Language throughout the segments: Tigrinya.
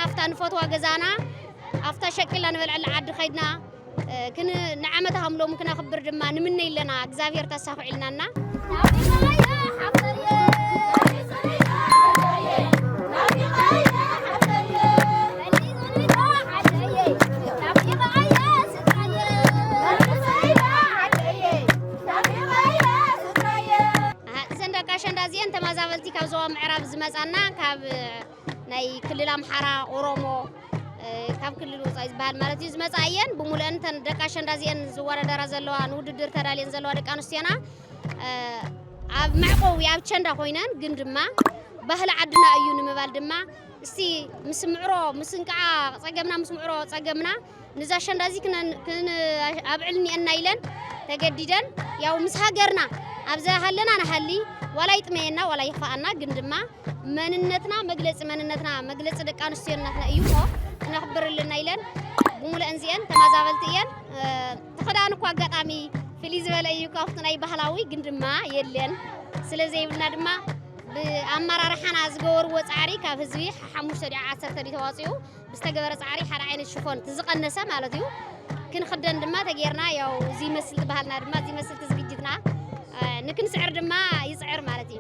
ኣብታ ንፈትዋ ገዛና፣ ኣብታ ሸቂልና ንበልዐላ ዓዲ ኸይድና፣ እ፣ ክን-፣ ንዓመታ ከም ሎሚ ክነኽብር ድማ ንምነ ኣለና። እግዚኣብሔር ተሳኽዑ ኢልናና። ኣሃ፣ እዘን ደቂ ኣሸንዳ እዚአን ተመዛበልቲ ካብ ዞባ ምዕራብ ዝመጻና፣ ካብ ናይ ክልል ኣምሓራ፣ ኦሮሞ፣ እ፣ ካብ ክልል ወጻኢ ዝበሃል ማለት እዩ፣ ዝመጻ እየን። ብምሉአን እተን ደቂ ኣሸንዳ እዚአን ዝወዳደራ ዘለዋ፣ ንውድድር ተዳልየን ዘለዋ ደቂ ኣንስትዮና፣ እ፣ ኣብ መዕቆቢ ኣብ ቸንዳ ኮይነን፣ ግን ድማ ባህሊ ዓድና እዩ ንምባል ድማ፣ እስቲ ምስ ምዕሮ፣ ምስ እንቃዓ ጸገምና፣ ምስ ምዕሮ ጸገምና፣ ንዛ ኣሸንዳ እዚ ክነን-፣ ክን-፣ ኣብዕል እኒአና ኢለን ተገዲደን፣ ያው ምስ ሃገርና ኣብዛ ሃለና ንሃሊ፣ ዋላ ይጥመየና ዋላ ይኽፈኣና፣ ግን ድማ መንነትና መግለጺ መንነትና፣ መግለጺ ደቂ ኣንስትዮነትና እዩ እሞ ክነኽብር ኣለና ኢለን፣ ብምሉአን እዚአን ተመዛበልቲ እየን። እ፣ እቲ ክዳን እኳ ኣጋጣሚ ፍልይ ዝበለ እዩ ካብቲ ናይ ባህላዊ፣ ግን ድማ የለን። ስለ ዘይብልና ድማ ብኣመራርሓና ዝገበርዎ ጻዕሪ ካብ ህዝቢ ሓሙሽተ ድዩ ዓሰርተ ድዩ ተዋጺኡ ብዝተገበረ ጻዕሪ ሓደ ዓይነት ሽፎን እቲ ዝቐነሰ ማለት እዩ። ክንኽደን ድማ ተጌርና፣ ያው እዚ ይመስል እቲ ባህልና ድማ፣ እዚ ይመስል እቲ ዝግጅትና፣ እ፣ ንክንስዕር ድማ ይጽዕር ማለት እዩ።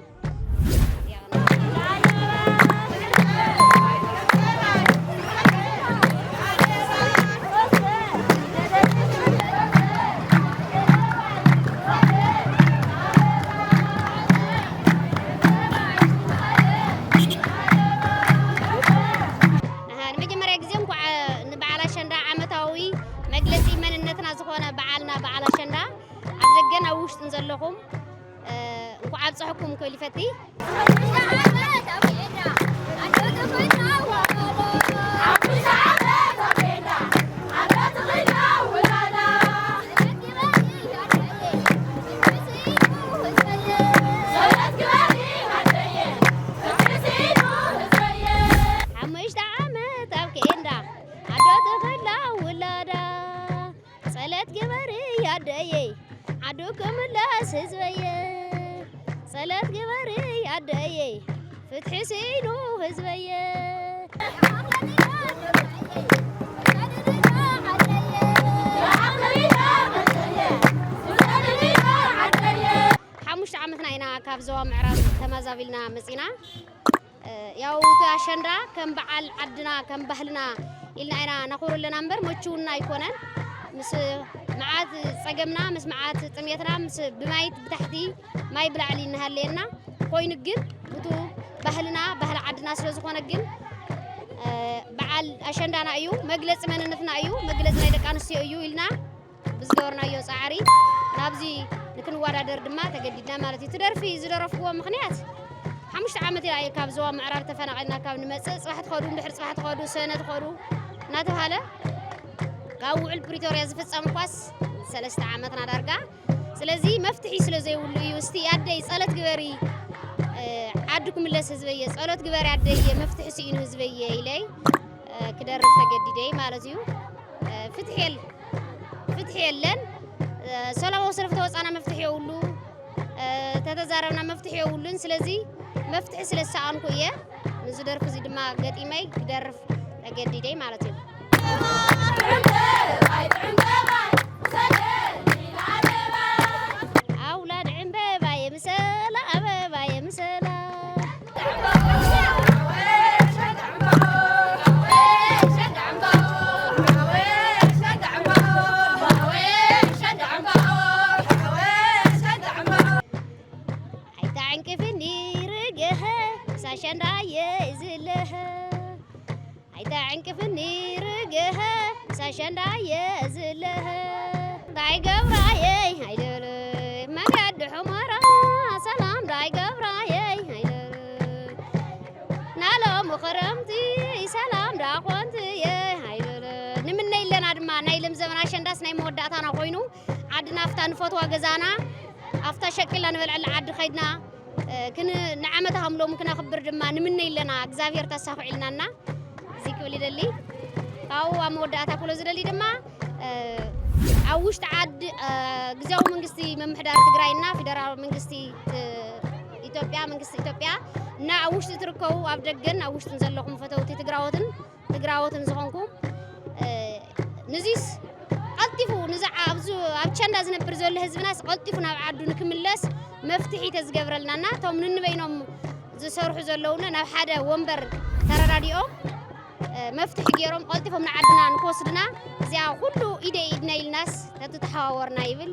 ኣሃ፣ ንመጀመርያ ግዜ እንኳዕ ንበዓል ኣሸንዳ ዓመታዊ መግለጺ መንነትና ዝኾነ በዓልና በዓል ኣሸንዳ ኣብ ደገን ኣብ ውሽጥን ዘለኹም፣ እ፣ እንኳዕ ኣብፀሐኩም ክብል ይፈቲ። ሓሙሽተ ዓመት ኣብ ኬንዳ ኣዶ ተኸላ ውላዳ፣ ጸለት ግበሪ ኣደየይ ዓዱ ክምለስ ህዝበየ፣ ጸለት ግበሪ ኣደየይ ፍትሒ ስኢኑ ህዝበየ። ሓሙሽተ ዓመትና ኢና ካብ ዞባ ምዕራብ ተመዛቢልና መጺና። እ፣ ያው እቲ ኣሸንዳ ከም በዓል ዓድና፣ ከም ባህልና ኢልና ኢና ነኽብሮ ኣለና እምበር፣ መችውና ኣይኮነን። ምስ መዓት ጸገምና፣ ምስ መዓት ጥሜትና፣ ምስ ብማይ ብታሕቲ ማይ ብላዕሊ እናሃለየና ኮይኑ ግን፣ እቱ ባህልና፣ ባህሊ ዓድና ስለ ዝኾነ ግን፣ እ፣ በዓል ኣሸንዳና እዩ፣ መግለጺ መንነትና እዩ፣ መግለጺ ናይ ደቂ ኣንስትዮ እዩ ኢልና ብዝገበርናዮ ጻዕሪ ናብዚ ንክንወዳደር ድማ ተገዲድና ማለት እዩ። እቲ ደርፊ ዝደረፍክዎ ምኽንያት፣ ሓሙሽተ ዓመት ኢና ካብ ዞባ ምዕራብ ተፈናቒልና ካብ ንመጽእ፣ ጽባሕ ትኸዱ፣ እንድሕር ጽባሕ ትኸዱ፣ ሰነ ትኸዱ እናተባሃለ ካብ ውዕል ፕሪቶርያ ዝፍጸም እኳስ ሰለስተ ዓመትና ዳርጋ። ስለዚ መፍትሒ ስለ ዘይብሉ እዩ። እስቲ ኣደይ ጸሎት ግበሪ፣ እ፣ ዓዱ ክምለስ ህዝበየ፣ ጸሎት ግበሪ ኣደየ፣ መፍትሒ ስኢኑ ህዝበየ ኢለይ፣ እ፣ ክደርፍ ተገዲደይ ማለት እዩ። እ፣ ፍትሒ የለ-፣ ፍትሒ የለን። እ፣ ሰላማዊ ሰልፊ ተወጻና መፍትሒ የብሉ፣ እ፣ ተተዛረብና መፍትሒ የብሉን። ስለዚ መፍትሒ ስለ ዝሰኣንኩ እየ ንዚ ደርፊ እዚ ድማ ገጢመይ ክደርፍ ተገዲደይ ማለት እዩ። ኣውላድ ዕምበባ የምሰላ፣ ኣበባ የምሰላ። ኣይተዕንቅፍኒ ርግሀ፣ ምስ ኣሸንዳየ ዝለሀ። ኣይተዕንቅፍኒ ርግሀ፣ ምስ ኣሸንዳየ ዝለሀ። ዳይ ገብራየይ ኣይደለ፣ መገዲ ሑመራ ሰላም ዳይ ገብራየይ ኣይደለ። ናሎም ክረምቲ ሰላም ዳኾንትየ ኣይደለ። ንምነይ ኣለና ድማ ናይ ለምዘመን ኣሸንዳስ ናይ መወዳእታና ኮይኑ፣ ዓድና ኣፍታ ንፈትዋ ገዛና፣ ኣፍታ ሸቂልና ንበልዐላ ዓዲ ኸይድና፣ እ፣ ክን-፣ ንዓመታ ከም ሎሚ ክነኽብር ድማ ንምነይ ኣለና፣ እግዚኣብሔር ተሳኽዑ ኢልናና። እዚ ክብል ይደሊ። ካብኡ ኣብ መወዳእታ ክብሎ ዝደሊ ድማ፣ እ፣ ኣብ ውሽጢ ዓዲ፣ እ፣ ግዝያዊ መንግስቲ ምምሕዳር ትግራይና ፌደራል መንግስቲ፣ እ፣ ኢትዮጵያ፣ መንግስቲ ኢትዮጵያ እና ኣብ ውሽጢ ትርከቡ ኣብ ደገን ኣብ ውሽጥን ዘለኹም ፈተውቲ ትግራዎትን ትግራዎትን ዝኾንኩም፣ እ፣ ንዚስ ቀልጢፉ ንዚ ኣብዚ ኣብ ቻንዳ ዝነብር ዘሎ ህዝብናስ ቀልጢፉ ናብ ዓዱ ንክምለስ መፍትሒ ተዝገብረልናና፣ እቶም ንንበይኖም ዝሰርሑ ዘለውና ናብ ሓደ ወንበር ተረዳዲኦም፣ እ፣ መፍትሒ ገይሮም ቀልጢፎም ንዓድና ንክወስድና፣ እዚኣ ኩሉ ኢደ ኢድና ኢልናስ ተትተሓዋወርና ይብል።